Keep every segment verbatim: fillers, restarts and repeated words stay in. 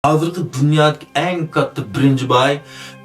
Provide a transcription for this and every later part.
ھازىرقى دۇنيادىكى ئەڭ كاتتا بىرىنچى باي،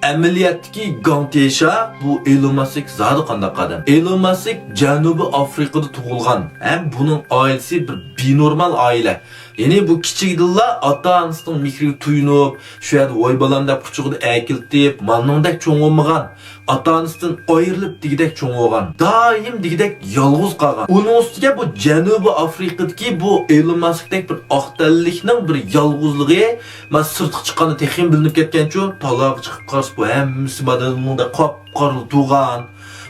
ئەمەلىيەتتىكى گاڭتېشا بۇ ئېلون ماسك زادى قانداق ئادەم؟ ئېلون ماسك جەنۇبىي ئافرىقىدا تۇغۇلغان ھەم بۇنىڭ ئائىلىسى بىر بىنورمال ئائىلە. يەنى بۇ كىچىكىدىنلا ئاتا-ئانىسىنىڭ مېھرىگە تويۇنۇپ، شۇ يەردە ۋاي بالام دەپ قۇچىقىدا ئەكېلىتىپ، مالنىڭدەك چوڭ بولمىغان، ئاتا-ئانىسىدىن ئايرىلىپ دېگۈدەك چوڭ بولغان، دائىم دېگۈدەك يالغۇز قالغان. ئۇنىڭ ئۈستىگە بۇ جەنۇبىي ئافرىقىدىكى بۇ ئېلون ماسكتەك بىر ئاق تەنلىكنىڭ بىر يالغۇزلۇقى، مانا سىرتقا چىققاندا تېخىمۇ بىلىنىپ كەتكەنچۇ، تالاغا چىقىپ قارىسا، بۇ ھەممىسى مانا مۇنداق قاپقارا تۇغان،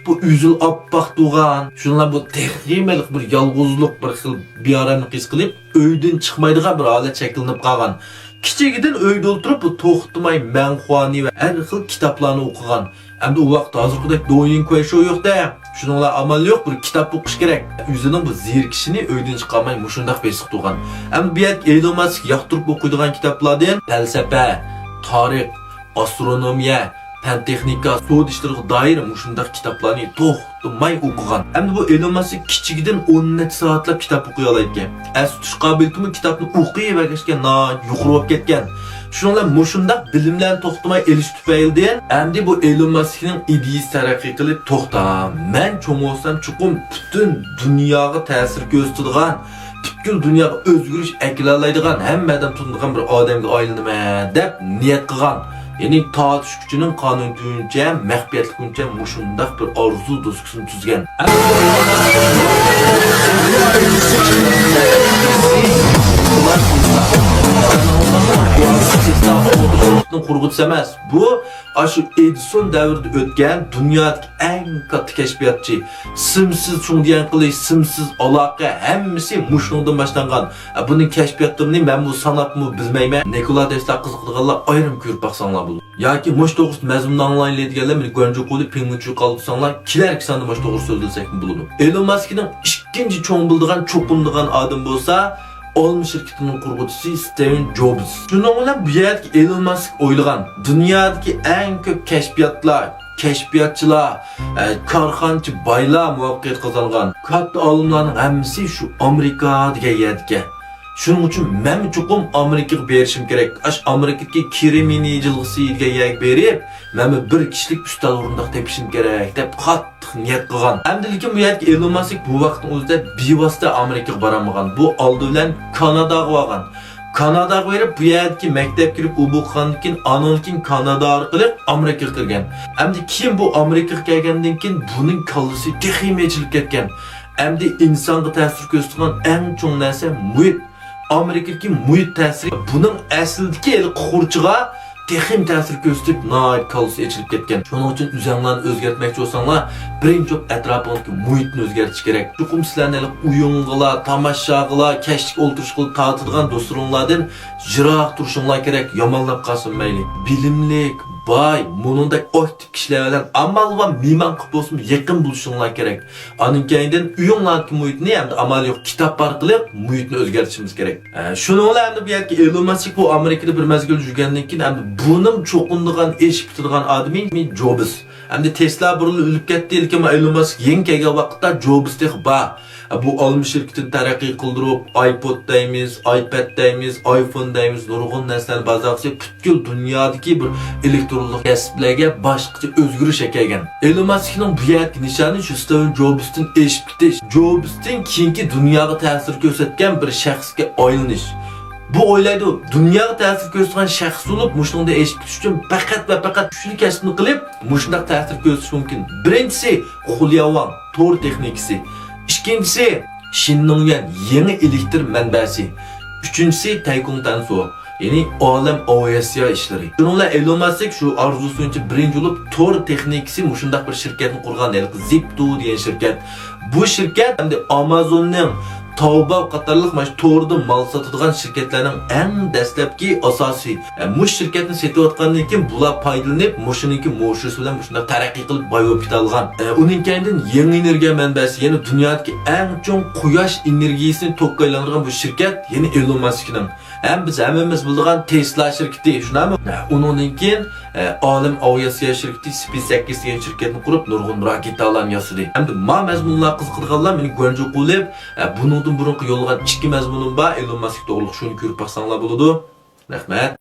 بۇ ئۈزۈل ئاپئاق تۇغان. شۇنىڭ بىلەن بۇ تېخىمۇ ھېلىقى بىر يالغۇزلۇق، بىر خىل بىئاراملىق ھېس قىلىپ، ئۆيدىن چىقمايدىغان بىر ھالەت شەكىللىنىپ قالغان. كىچىكىدىن ئۆيدە ئولتۇرۇپ، بۇ توختىماي مەنخۇانى ۋە ھەر خىل كىتابلارنى ئوقۇغان. ئەمدى ئۇ ۋاقىت ھازىرقىدەك دويىن كۇەيشو يوق-دە. شۇنىڭ بىلەن ئامال يوق، بىر كىتاب ئوقۇش كېرەك. ئۆزىنىڭ بۇ زېرىكىشىنى ئۆيدىن چىقارماي مۇشۇنداق بېسىق تۇرغان. ئەمدى بۇ يەردىكى ئېلون ماسك ياقتۇرۇپ ئوقۇيدىغان كىتابلاردىن پەلسەپە، تارىخ، ئاسترونومىيە، پەن-تېخنىكا، سودا ئىشلىرىغا دائىر مۇشۇنداق كىتابلارنى توختىماي ئوقۇغان. ئەمدى بۇ ئېلون ماسك كىچىكىدىن ئون نەچچە سائەتلەپ كىتاب ئوقۇيالايدىكەن. ئەس تۇتۇش قابىلىيىتىمۇ كىتابنى ئوقۇيۋەرگەچكە ناھايىتى يۇقىرى بولۇپ كەتكەن. شۇنىڭ بىلەن مۇشۇنداق بىلىملەرنى توختىماي ئېلىش تۈپەيلىدىن ئەمدى بۇ ئېلون ماسكنىڭ ئىدىيىسى تەرەققىي قىلىپ، توختا، مەن چوڭ بولسام چوقۇم پۈتۈن دۇنياغا تەسىر كۆرسىتىدىغان، پۈتكۈل دۇنياغا ئۆزگىرىش ئەكېلەلەيدىغان، ھەممە ئادەم تونۇيدىغان بىر ئادەمگە ئايلىنىمەن دەپ نىيەت قىلغان. يەنى تارتىش كۈچىنىڭ قانۇنىيىتى بويىچە، مەخپىيەتلىك بويىچە مۇشۇنداق بىر ئارزۇ دوسكىسىنى تۈزگەن. قۇرغۇچىسى ئەمەس. بۇ ئاشۇ ئېدىسون دەۋرىدە ئۆتكەن دۇنيادىكى ئەڭ كاتتا كەشپىياتچى. سىمسىز چۇڭدىيەن قىلىش، سىمسىز ئالاقە، ھەممىسى مۇشۇنىڭدىن باشلانغان. ئە، بۇنىڭ كەشپىياتلىرىنى مەنمۇ ساناپمۇ بىلمەيمەن. نىكولا تېسلا قىزىقىدىغانلار ئايرىم كۆرۈپ باقساڭلار بولىدۇ. ياكى مۇشۇ توغرىسىدا مەزمۇن ئاڭلايلى دېگەنلەر مېنى گۇەنجۇ قۇلى پىڭلىچۈ قالدۇرساڭلار، كېلەركى ساندا مۇشۇ توغرىسىدا سۆزلىسەكمۇ بولىدۇ. ئېلون ماسكنىڭ ئىككىنچى چوڭ بىلىدىغان، چوقۇنىدىغان ئادىمى بولسا، ئالما شىركىتىنىڭ قۇرغۇچىسى ستىۋېن جوبس. شۇنىڭ بىلەن بۇ يەردىكى ئېلون ماسك ئويلىغان، دۇنيادىكى ئەڭ كۆپ كەشپىياتلار، كەشپىياتچىلار، ئە، كارخانىچى بايلار مۇۋەپپەقىيەت قازانغان كاتتا ئالىملارنىڭ ھەممىسى شۇ ئامېرىكا دېگەن يەردىكەن. شۇنىڭ ئۈچۈن مەنمۇ چوقۇم ئامېرىكىغا بېرىشىم كېرەك. ئاشۇ ئامېرىكىدىكى كرېمنىي جىلغىسى دېگەن يەرگە بېرىپ، مەنمۇ بىر كىشىلىك ئۈستەل ئورۇندۇق تېپىشىم كېرەك دەپ قاتتىق نىيەت قىلغان. ئەمدى لېكىن بۇ يەردىكى ئېلون ماسك بۇ ۋاقىتنىڭ ئۆزىدە بىۋاسىتە ئامېرىكىغا بارالمىغان. بۇ ئالدى بىلەن كاناداغا بارغان. كاناداغا بېرىپ، بۇ يەردىكى مەكتەپكە كىرىپ ئوقۇغاندىن كېيىن، ئانىڭدىن كېيىن كانادا ئارقىلىق ئامېرىكىغا كىرگەن. ئەمدى كېيىن بۇ ئامېرىكىغا كەلگەندىن كېيىن بۇنىڭ كاللىسى تېخىمۇ ئېچىلىپ كەتكەن. ئەمدى ئىنسانغا تەسىر كۆرسىتىدىغان ئەڭ چوڭ نەرسە مۇھىت. ئامېرىكىدىكى مۇھىت تەسىرى بۇنىڭ ئەسلىدىكى ھېلىقى خۇرۇچىغا تېخىمۇ تەسىر كۆرسىتىپ، ناھايىتى كاللىسى ئېچىلىپ كەتكەن. شۇنىڭ ئۈچۈن ئۆزەڭلارنى ئۆزگەرتمەكچى بولساڭلار، بىرىنچى بولۇپ ئەتراپىڭىزدىكى مۇھىتنى ئۆزگەرتىش كېرەك. چوقۇم سىلەرنى ھېلىقى ئويۇنغىلا، تاماشاغىلا، كەچلىك ئولتۇرۇشقىلا تارتىدىغان دوستلىرىڭلاردىن يىراق تۇرۇشۇڭلار كېرەك، يامانلاپ قالسۇن مەيلى. بىلىملىك، باي، مۇنىڭدەك ئاكتىپ كىشىلەر بىلەن ئامال بار مېھمان قىلىپ بولسىمۇ يېقىن بولۇشۇڭلار كېرەك. ئاندىن كەينىدىن ئۆيۈڭلاردىكى مۇھىتنى ھەمدە ئامال يوق كىتاب ئارقىلىق مۇھىتنى ئۆزگەرتىشىمىز كېرەك. ئە، شۇنىڭ بىلەن ئەمدى بۇ يەردىكى ئېلون ماسك بۇ ئامېرىكىدا بىر مەزگىل يۈرگەندىن كېيىن ئەمدى بۇنىڭ چوقۇنىدىغان، ئېشىپ كېتىدىغان ئادىمى جوبس. ئەمدى تېسلا بۇرۇنلا ئۆلۈپ كەتتى، لېكىن ئېلون ماسك يېڭى كەلگەن ۋاقىتتا جوبس تېخى بار. بۇ ئالما شىركىتىنى تەرەققىي قىلدۇرۇپ، ئايپود دەيمىز، ئايپەد دەيمىز، ئايفون دەيمىز، نۇرغۇن نەرسىلەرنى بازارغا سېلىپ، پۈتكۈل دۇنيادىكى بىر ئېلېكترونلۇق كەسىپلەرگە باشقىچە ئۆزگىرىش ئەكەلگەن. ئېلون ماسكنىڭ بۇ يەردىكى نىشانى شۇ ستىۋ جوبستىن ئېشىپ كېتىش، جوبستىن كېيىنكى دۇنياغا تەسىر كۆرسەتكەن بىر شەخسكە ئايلىنىش. بۇ ئويلايدۇ، دۇنياغا تەسىر كۆرسىتىدىغان شەخس بولۇپ، مۇشۇنىڭدىن ئېشىپ كېتىش ئۈچۈن پەقەت ۋە پەقەت ئۈچلا كەسىپنى قىلىپ، مۇشۇنداق تەسىر كۆرسىتىش مۇمكىن. بىرىنچىسى، خۇلياۋاڭ تور تېخنىكىسى. ئىككىنچىسى، شىن نىڭيۈەن يېڭى ئېلېكتر مەنبەسى. ئۈچىنچىسى، تەيكۇڭ تەنسۇ، يەنى ئالەم ئاۋىئاتسىيە ئىشلىرى. شۇنىڭ بىلەن ئېلون ماسك شۇ ئارزۇسى بويىچە بىرىنچى بولۇپ تور تېخنىكىسى مۇشۇنداق بىر شىركەتنى قۇرغان، ھېلىقى زىپتۇ دېگەن شىركەت. بۇ شىركەت ئەمدى ئامازوننىڭ، تاۋباۋ قاتارلىق مانا شۇ توردا مال ساتىدىغان شىركەتلەرنىڭ ئەڭ دەسلەپكى ئاساسىي. ئە، مۇشۇ شىركەتنى سېتىۋاتقاندىن كېيىن بۇلار پايدىلىنىپ، مۇشۇنىڭكى مۇشۇسى بىلەن مۇشۇنداق تەرەققىي قىلىپ باي بولۇپ كېتەلىغان. ئە، ئۇنىڭ كەينىدىن يېڭى ئېنېرگىيە مەنبەسى، يەنى دۇنيادىكى ئەڭ چوڭ قۇياش ئېنېرگىيىسىنى توكقا ئايلاندۇرغان بۇ شىركەت يەنە ئېلون ماسكنىڭ. ھەم بىز ھەممىمىز بىلىدىغان تېسلا شىركىتى، شۇنداقمۇ؟ ھە، ئۇنىڭدىن كېيىن، ئە، ئالەم ئاۋىئاتسىيە شىركىتى سپېيس ئېكس دېگەن شىركەتنى قۇرۇپ، نۇرغۇن راكېتالارنى ياسىدى. ئەمدى ما مەزمۇنلارغا قىزىقىدىغانلار مېنى گۇەنجۇ قۇلىپ، ئە، بۇنىڭدىن بۇرۇنقى يوللىغان ئىككى مەزمۇنۇم بار، ئېلون ماسك توغرۇلۇق، شۇنى كۆرۈپ باقساڭلار بولىدۇ. رەھمەت.